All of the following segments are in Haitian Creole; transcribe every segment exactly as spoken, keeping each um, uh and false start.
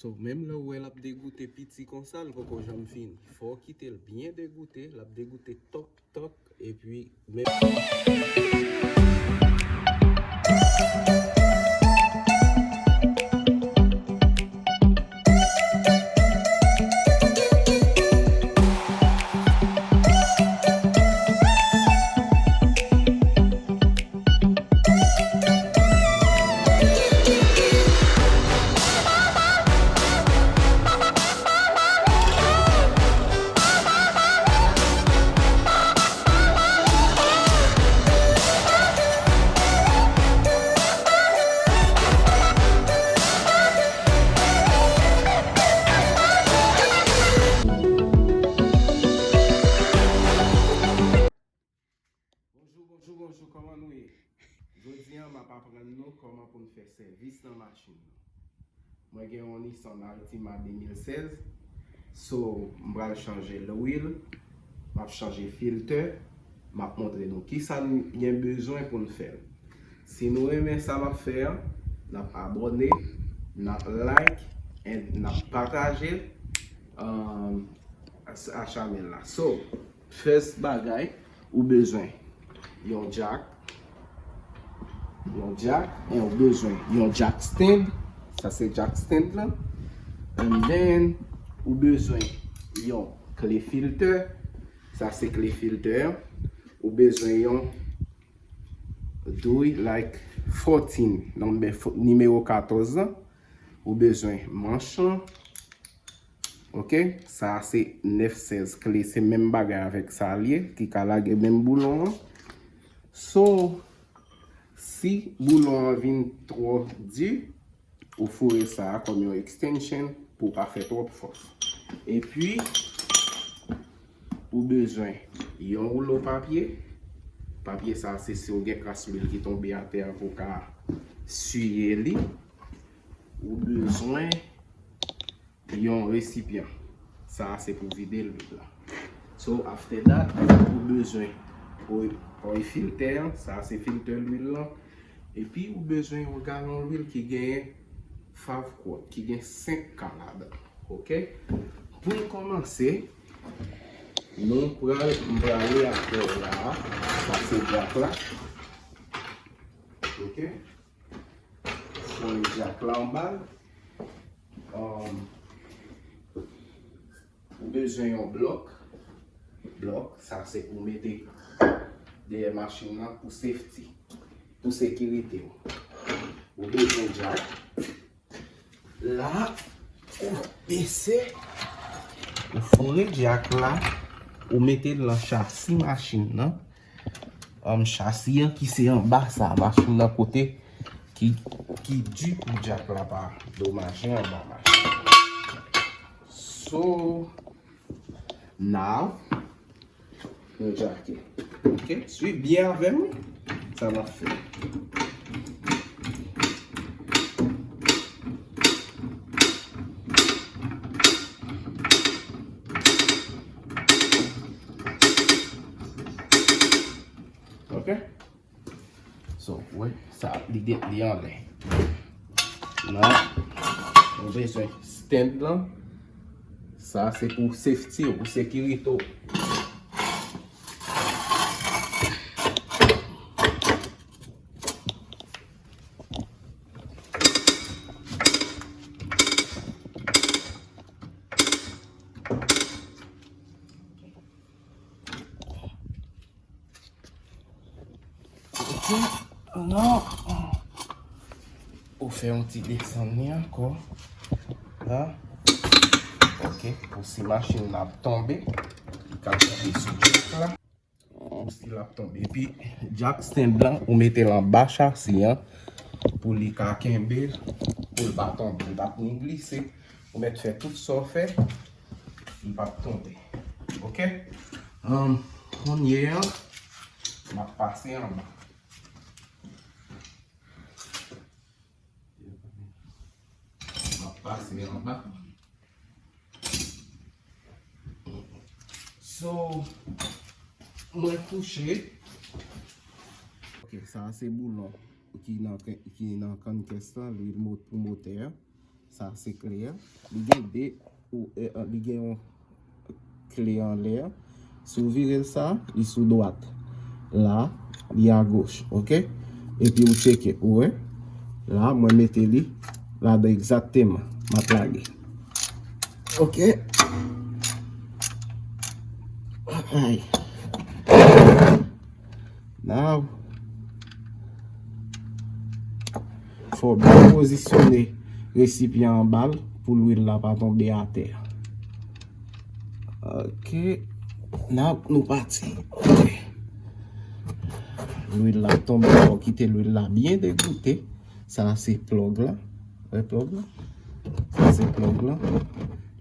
So, menm lè w wè l ap degoute piti konsa, l poko janm fini. Fò w kite l byen degoute, l ap degoute tòk, tòk, epi menm. Bonjou, bonjou, bonjou, kòman nou ye? Jodi a, m ap aprann nou kòman pou n fè sèvis nan machin nan. Mwen gen yon Nissan Altima de mil sèz, so, m pral chanje lwil, m ap chanje filtè, m ap montre nou kisa n gen bezwen pou n fè l. Si nou renmen sa m ap fè a, n ap abòne, n ap like, and n ap pataje, um, a chanèl la. So, first bagay, ou bezwen yon jack, yon jack, and ou bezwen yon jack stand, sa se jack stand lan, and then ou bezwen yon kle filtè, sa se kle filtè, ou bezwen yon dui like fourteen, nonbè fo-, nimewo katòz lan, ou bezwen manch lan, ok, sa a se nèf sèz kle, se menm bagay avèk sa l ye, ki ka lage menm boulon an. So, si boulon an vin twò di, ou foure sa a kòm yon extension pou w pa fè twòp fòs. Epi, ou bezwen yon woulo papye. Papye sa a se si w gen kras lwil ki tonbe atè a pou w ka siye li. Ou bezwen yon resipyan. Sa a se pou vide lwil la. So, after that, ou bezwen oil, oil filtè an. Sa a se filtè lwil lan. Epi, ou bezwen yon galon lwil ki genyen five quart, ki gen senk ka ladan. Ok? Pou n kòmanse, nou pral, m prale ak la. Sa se jack la. Ok? Foure jack la anba l. Um, ou bezwen yon blòk. Blòk, sa se pou mete dèyè machin nan pou safety, pou sekirite w. Ou bezwen jack. La, ou bese, ou foure jack la, ou mete l nan chasi machin nan. Ann chasi an ki se anba sa, machin nan kote ki, ki di pou jack la pa domaje anba machin. So, now, nou jake. Ok? Swiv byen avè m, wi. Sa m ap fè. Ok? So, wè, sa, li gen, li anlè. Nan, nou bezwen stand lan. Sa, se pou safety w, pou sekirite w. Ok, non. Ou fè yon ti desann li ankò. La. Ok, pou si machin nan ap tonbe, li ka tonbe sou jack la. Pou si l ap tonbe. Epi, jack stand lan, ou mete l anba chasi an, pou li ka kenbe, pou l pa tonbe. Li p ap ni glise. Ou mèt fè tout sa w fè, li p ap tonbe. Ok? Ann, kounye a, m ap pase anba. M ap pase anba. So, mwen kouche. Ok, sa a se boulon ki nan, ki nan kann kès la, lwil mo-, pou motè a. Sa se kle a. Li gen de, ou, e, e, li gen yon kle anlè a. Si w vire l sa, li sou dwat. La, li agoch, oke? Epi ou tcheke, ou wè? La, mwen mete li ladan egzakteman. M ap lage. Oke. Ay. Now, fò w byen pozisyone resipyan an ba l pou lwil la pa tonbe atè. Oke. Now, nou pati. Oke. Lwil la tonbe, fò w kite lwil la byen degoute. Sa se plug la. Wè plug la? Sa se plug la.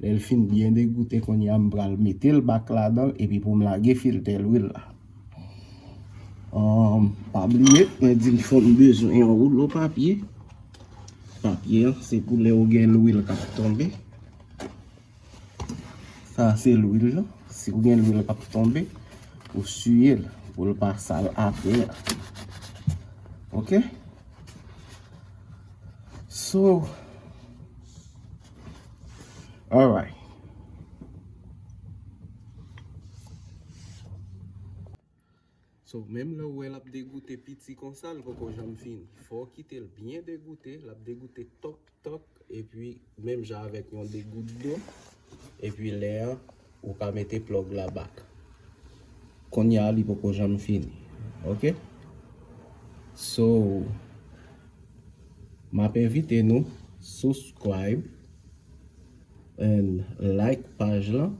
Lè l fin byen degoute, kounye a m pral mete l back ladan l epi pou m lage filtè lwil la. Ahn, pa bliye, mwen di l fò m bezwen yon woulo papye. Papye an, se pou lè w gen lwil k ap tonbe. Sa se lwil la. Si w gen lwil k ap tonbe, ou siye l pou l pa sal atè a. Oke? So, alright. So, menm lè w wè l ap degoute piti konsa, l poko janm fini. Fò w kite l byen degoute, l ap degoute tòk, tòk, epi menm jan avèk yon degout dlo, epi lè a, ou ka mete plug la back. Kounye a, li poko janm fini. Oke? So, m ap envite nou subscribe and like paj lan.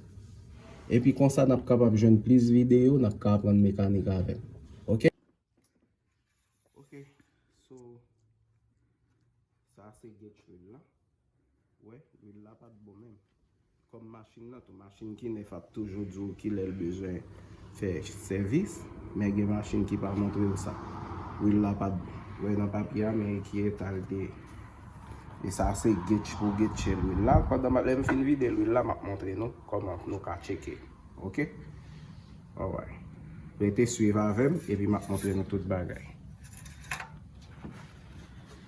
Epi konsa, n ap kapab jwenn plis videyo, n ap ka aprann mekanik avè m. Oke? Oke. So, sa se gate lwil la. Wè, lwil la pa t bon menm. Kòm machin nan tou, machin ki nèf ap toujou di w kilè l bezwen fè sèvis, men gen machin ki pa montre w sa. Lwil la pa t bon. Wè nan papye a, men ki eta l te ye. E sa se gate pou gate lwil la. Pandan m, lè m fin vide lwil la, m ap montre nou kòman nou ka tcheke. Oke? Alright. Rete swiv avè m, epi m ap montre nou tout bagay.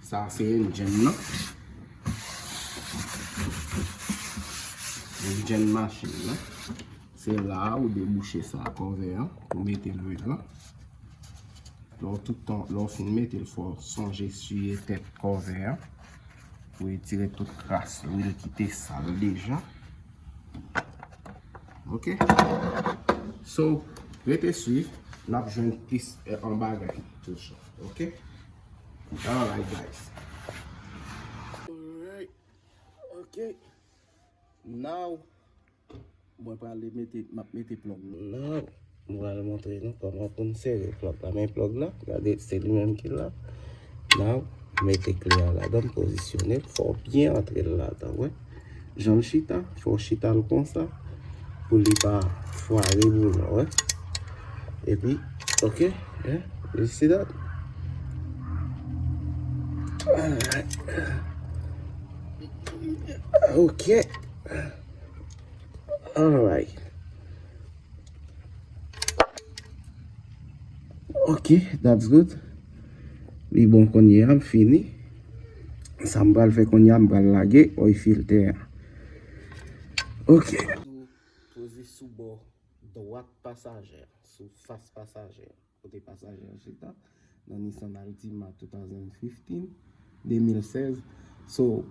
Sa se engine nan. Engine machin nan. Se la ou debouche sa, kòvè an, ou mete lwil lan. Lè w tout tan, lè w fin mete l, fò w sonje siye tèt kòvè an pou retire tout kras lwil ki te sal deja. Oke? So, rete swiv, n ap jwenn plis, eh, an bagay toujou. Oke? Alright, guys. Alright. Oke. Now, mwen prale mete, m ap mete plug nan. Mwen pral montre nou kòman pou n sere plug la. Men plug la, gade, se li menm ki la. Now, mete kle a ladan, pozisyone l, fò w byen antre l ladan, wè. Jan l chita, fò w chita l konsa, pou li pa fware pou nou, wè. Epi, oke, eh, you see that? Alright. Oke. Alright. Ok, that's good. Li bon kounye a, m fini. Sa m pral fè kounye a, m pral lage oil filter a. Ok. Poze sou bò dwat pasaje a, sou fas pasaje a. Kote pasaje a chita nan Nissan Altima two thousand fifteen, de mil sèz. So,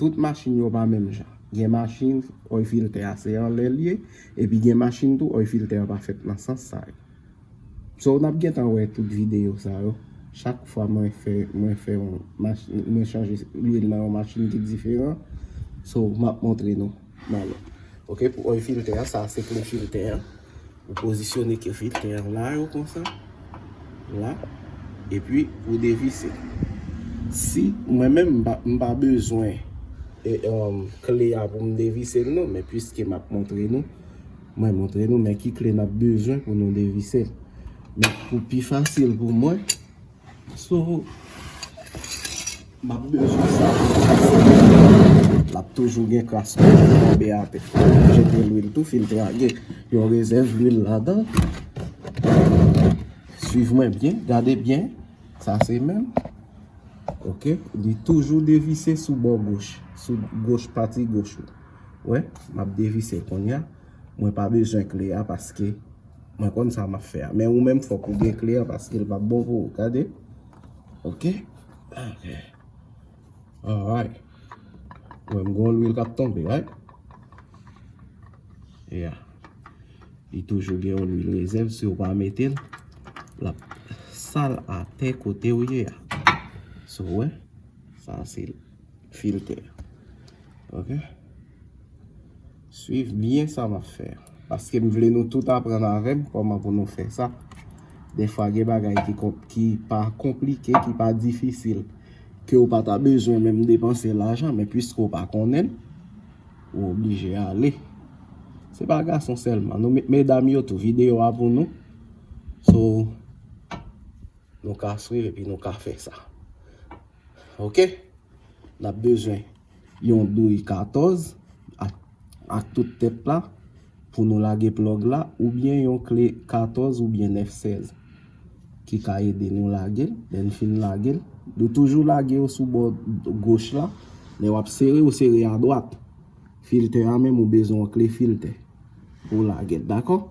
tout machin yo pa menm jan. Gen machin, oil filter a se anlè l ye, epi gen machin tou, oil filter a pa fèt nan sans sa yo. So, n ap gentan wè tout videyo sa yo. Chak fwa mwen fè, mwen fè yon machin, mwen chanje lwil nan yon machin ki diferan. So, m ap montre nou. Mwen alò. Ok, pou oil filter a, sa se kle filter a. Ou pozisyone kle filter a la yo konsa. La. Epi ou devise. Si mwen menm m pa, m pa bezwen e, um, kle a pou m devise l non, men piske m ap montre nou, mwen montre nou men ki kle n ap bezwen pou nou devise l. Men pou pi fasil pou mwen, So, m ap bezwen sa. L ap toujou gen kras pou tonbe atè. Jete lwil tou, filtre a gen yon rezèv lwil ladan. Swiv mwen byen, gade byen. Sa se menm. Ok, li toujou devise sou bò goch. sou goch, pati goch ou. Wè, m ap devise l kounye a. Mwen pa bezwen kle a paske mwen konn sa m ap fè a. Men ou menm fòk ou gen kle a paske l p ap bon pou ou. Gade. Ok. Ok. Alright. Wè, m gen yon lwil k ap tonbe, right? Yeah. Li toujou gen yon lwil rezèv, si w pa mete l, l ap sal atè kote w ye a. So, wè, sa se filtè. Ok? Swiv byen sa m ap fè a. Paske m vle nou tout aprann avè m kòman pou nou fè sa. Defwa gen bagay ki, ki pa konplike, ki pa difisil, ke w pa ta bezwen menm depanse lajan, men piske w pa konnen l, ou oblije ale. Se pa gason sèlman, nou, medam yo tou, videyo a pou nou. So, nou ka swiv epi nou ka fè sa. Ok? N ap bezwen yon douy katòz ak, ak tout tèt la pou nou lage plug la, oubyen yon kle katòz oubyen nèf sèz ki ka ede nou lage l. Lè n fin lage l, nou toujou lage yo sou bò goch la. Lè w ap sere, ou sere adwat. Filtè a menm, ou bezwen yon kle filtè pou w lage l, dakò?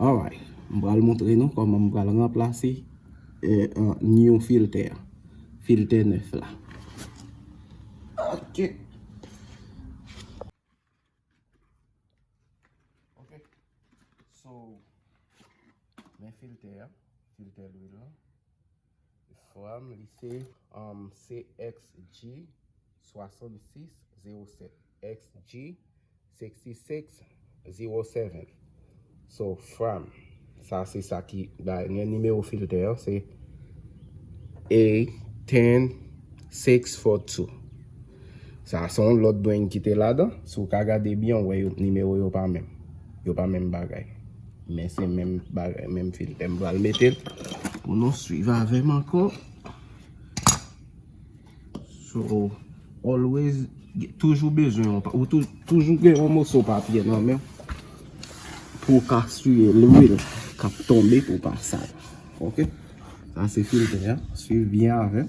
Alright. M pral montre nou kòman m pral ranplase, eh, an, new filtè a. Filtè nèf la. Ok. Ok. So, men filtè a, filtè lwil lan. Fram li se, um, C X G swasann sis zewo sèt, X G sixty six zero seven. So, Fram, sa se sa ki ba, gen nimewo filtè an, se A ten six four two. Sa se yon lòt brand ki te ladan. Si w ka gade byen, w wè yo, nimewo yo pa menm. Yo pa menm bagay. Men se menm bagay, menm filtè. M pral mete l pou nou swiv avè m ankò. So, always, toujou bezwen yon pa-, ou tou-, toujou gen yon moso papye nan men w pou w ka siye lwil k ap tonbe pou w pa sal. Ok? Sa se filtè a. Swiv byen avè m.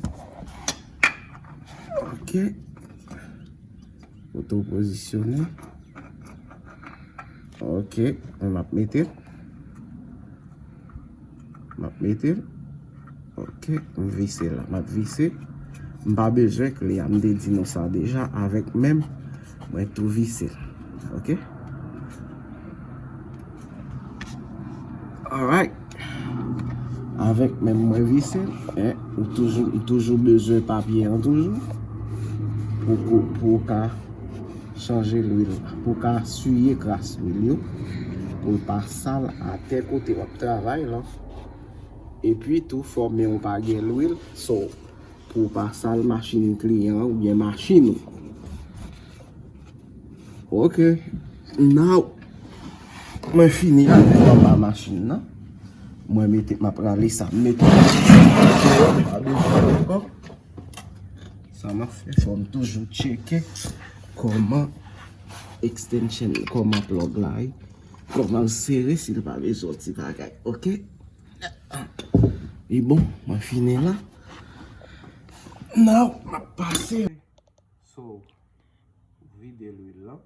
Ok. Kote w pozisyone. Ok. M ap mete l. M ap mete l. Ok. M vise la. M ap vise. M pa bezwen kle a. M te di nou sa deja. Avèk men m, mwen tou vise l. Ok. Alright. Avèk men m mwen vise l, en, ou toujou, ou toujou bezwen papye an toujou. Pou, pou, pou w ka chanje lwil la. Pou w ka siye kras lwil yo. Pou l pa sal atè kote w ap travay lan. Epi tou, fò men w pa gen lwil. So, pou w pa sal machin kliyan an oubyen machin ou. Ok. Now, mwen fini avèk anba machin nan. Mwen mete, m ap rale sa. M mete machin nan deyò, m pa bezwen ankò. Sa m ap fè, fò m toujou tcheke kòman extension, kòman plug la ye, kòman l sere, si l pa bezwen ti bagay. Ok? E bon, mwen fini la. Now, m ap pase. So, vide lwil lan.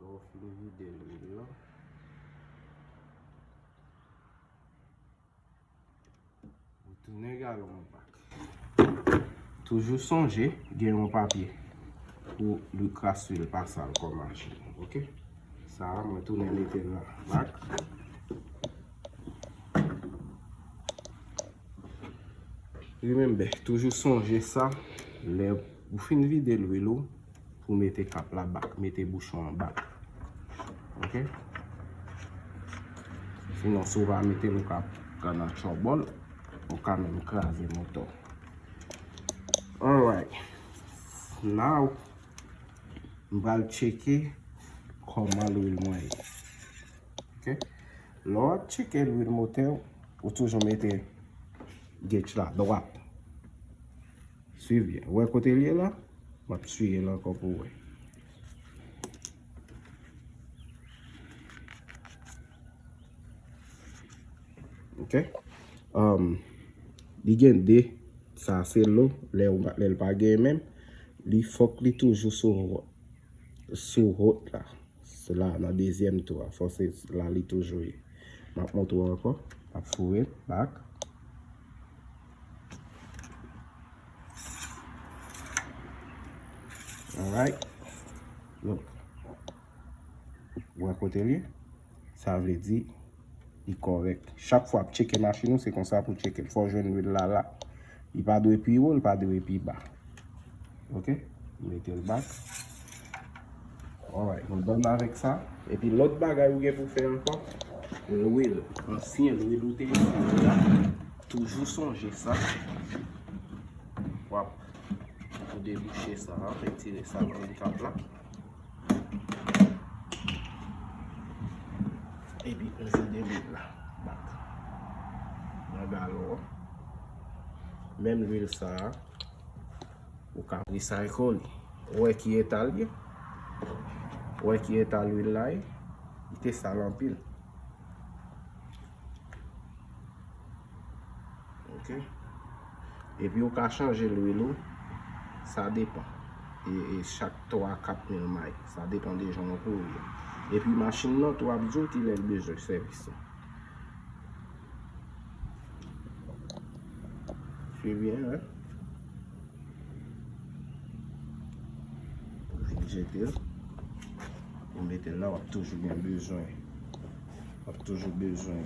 Lè w fin vide lwil lan, ou tounen galon an bak. Toujou sonje gen yon papye pou lwi kras lwil pa sal kò machin. Ok? Sa a, mwen tounen mete l nan bak. Remember, toujou sonje sa, lè ou fin vide lwil ou, pou mete kap la bak, mete bouchon an bak. Ok? Sinon, si w pa mete l, ou ka pran nan trouble, ou ka menm kraze motò. Alright. Now, m pral tcheke kòman lwil mwen ye. Ok? Lè w ap tcheke lwil motè w, ou toujou mete gauge la dwat. Swiv byen. Ou wè kote l ye la? M ap siye l ankò pou w wè. Ok? Um, li gen de, sa se low, lè, ou pa- lè l pa gen menm, li fòk li toujou sou, sou hot la. Se la, nan dezyèm tou a, fò se la li toujou ye. M ap montre w ankò, m ap foure l back. Alright. Look. Ou wè kote l ye? Sa vle di, li kòrèk. Chak fwa w ap tcheke machin ou, se konsa pou w tcheke l. Fò w jwenn lwil la la. Li pa dwe pi wo, li pa dwe pi ba. Ok? Mete l back. Alright, nou done avèk sa. Epi lòt bagay ou gen pou fè ankò, lwil, ansyen lwil ou te itilize la. Toujou sonje sa. W ap pou debouche sa, retire sa nan kap la. Epi nou vide lwil la back nan galon an. Menm lwil sa a, ou ka recycle li. Ou wè ki eta l ye? Ou wè ki eta lwil la ye? Li te sal anpil. Ok. Epi ou ka chanje lwil ou. Sa depann. E, e chak twa, kat mil may. Sa depann de jan w kouri a. Epi machin nan tou ap di w kilè l bezwen sèvis ou. Swiv byen, wi. Ou vin jete l. Ou mete l la, w ap toujou gen bezwen. W ap toujou bezwen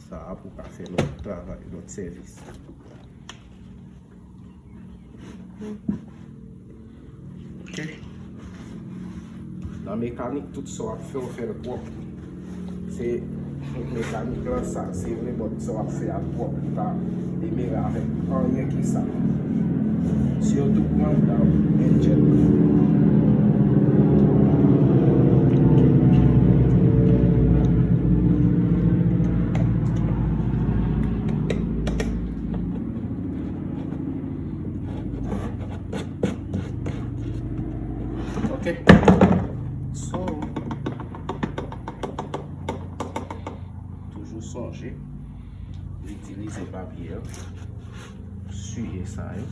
sa a pou w ka fè lòt travay, lòt sèvis. Ok. Nan mekanik, tout sa w ap fè, w fè l pwòp. Se mekanik lan sa, se vre, but sa w ap fè a pwòp, li pa demere avèk anyen ki sal. Sitou pou anndan engine. Ok. So, toujou sonje itilize papye an, siye sa yo.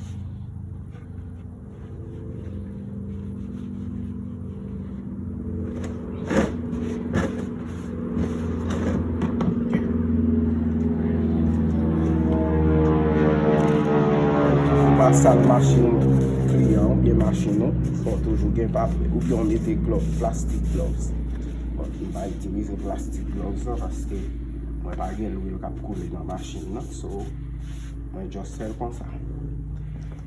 Ou pa sal machin kliyan oubyen machin ou, fò w toujou gen papye, oubyen w mete glove, plastic gloves. Bon, m pa itilize plastic gloves lan paske mwen pa gen lwil k ap koule nan machin nan, so mwen just fè l konsa.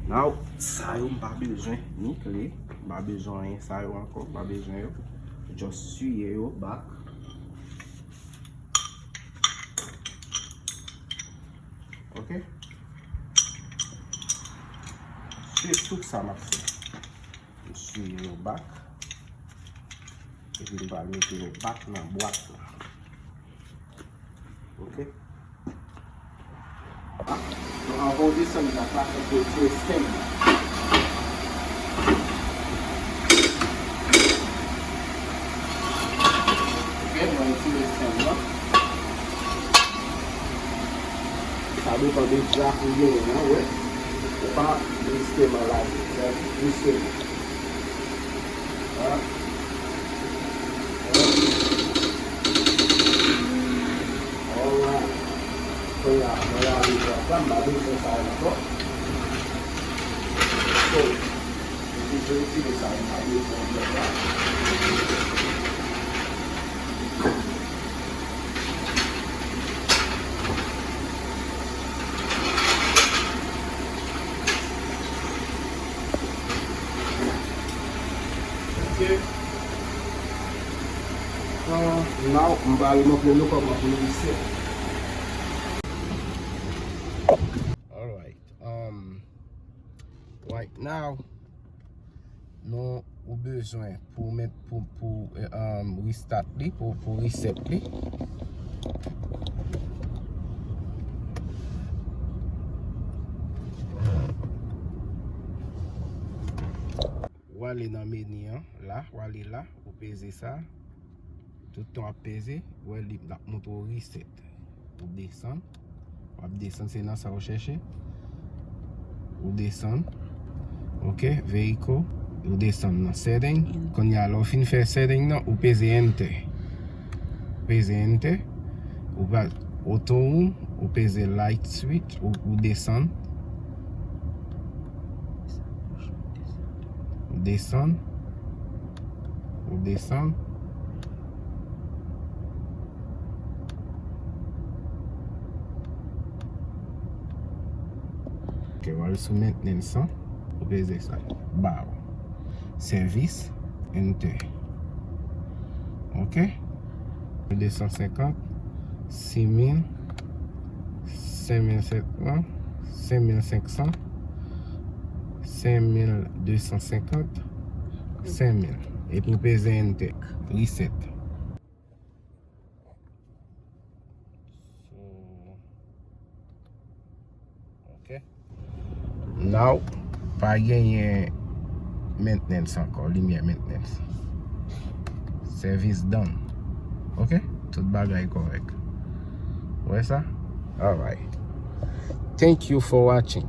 Now, sa yo m pa bezwen ni kle, m pa bezwen anyen sa yo ankò, m pa bezwen yo. Just siye yo back. Ok? Se tout sa m ap fè. M siye yo back. Epi m pral mete yo back nan bwat la. Ok? Donk, anvan w desann bwat la, fòk w retire stem nan. Ok, mwen retire stem nan. Sa depann de jack ou genyen an, wi. Ou pa riske maladi. Riske. Alright. Kounye a, mwen lave dwat la, m pa bezwen sa ankò. So, m toujou retire sa, m pa bezwen dwat la. Ok. Ah, now, m pral montre nou kòman pou nou reset. Alright. Um, right now, nou ou bezwen pou met pou, pou eh, um, restart li, pou, pou reset li. W ale nan meni an, la, w ale la, ou peze sa. Tout tan w ap peze, w wè li ap montre w reset. Ou desann. W ap desann, se nan sa ou chèche. Ou desann. Ok, vehicle. Ou desann nan setting. Kounye a, lè w fin fè setting nan, ou peze enter. Peze enter. Ou va auto room, ou peze light switch, ou, ou desann. Ou desann. Ou desann. Ok, w al sou maintenance an. Ou peze sa. Baw. Service, enter. Ok. De san senkant, sis mil, senk mil senk san, senk mil senk san, senk mil de san senkant, senk mil. Epi ou peze enter. Reset. So, ok. Now, pa genyen maintenance ankò, limyè maintenance. Service done. Ok? Tout bagay kòrèk. Ou wè sa? Alright. Thank you for watching.